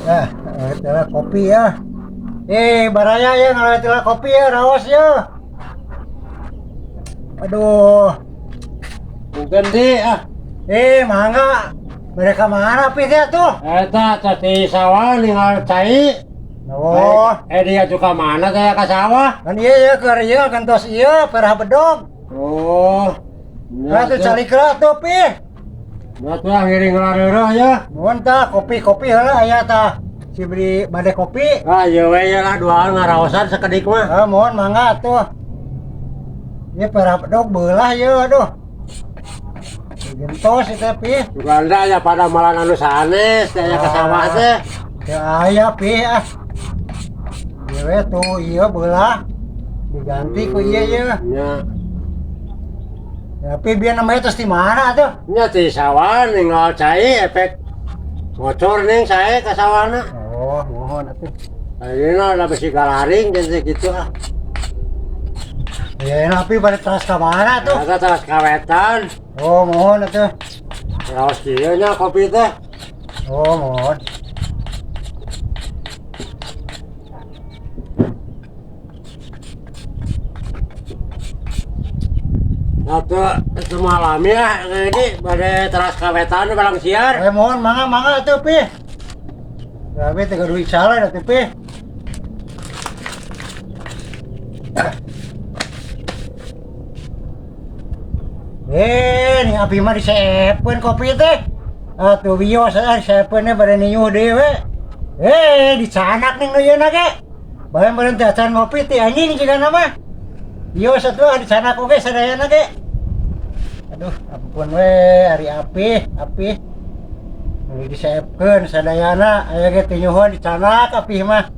Ah, itulah kopi ya. Eh, baraya ya ngalewat kopi ya, raos ya. Aduh. Punten di ah. Eh, mangga. Mereka mana pi teh tuh? Eta teh di sawah ninggal cai. Oh, Eh dia juga mana teh ka sawah? kan iya ya keur ieu kantos ieu perah bedog. Oh. Lah tuh calik lah tuh pi. Nah tuh ngiring ngelareureuh ya. Nuhun tah kopi-kopi heula aya tah. Si beli bade kopi. Ah ieu we ya lah duaan ngaraosan sakedik mah. Ah, mohon mangga tuh. Ieu perah bedog beulah ieu aduh. Gentos itu pi. Suganda ya pada malan anu sanes teh aya ka sawah teh. Teu aya pi ah. Ieu we tuh ieu beulah. Diganti ku ieu ieu. Nya. Tapi biar namanya terus di mana tuh? Nya di sawah ninggal cai efek ngocor ning sae ka sawahna. Oh, mohon atuh. Ayeuna da besi galaring jeung kitu ah. Ya, tapi pada teras ke mana tuh? Eta teras kawetan. Oh, mohon atuh. Raos kieu nya kopi teh. Oh, mohon. Nah tuh itu malam ya ini bade teras kawetan balang siar. Eh, mohon mangga mangga atuh pi. Tapi teu duit salah atuh pi. Eh, nih api mah disepeun kopi teh. Atuh wios ah disepeun bade niuh deui we. Eh, dicanak ning nu ieu na ge. Bae meureun teh acan ngopi teh anjing jigana mah. Wios atuh ah dicanak oge sadayana ge. Aduh, ampun we ari api, api. Ini disepkeun sadayana aya ge teu nyuhun dicanak api mah.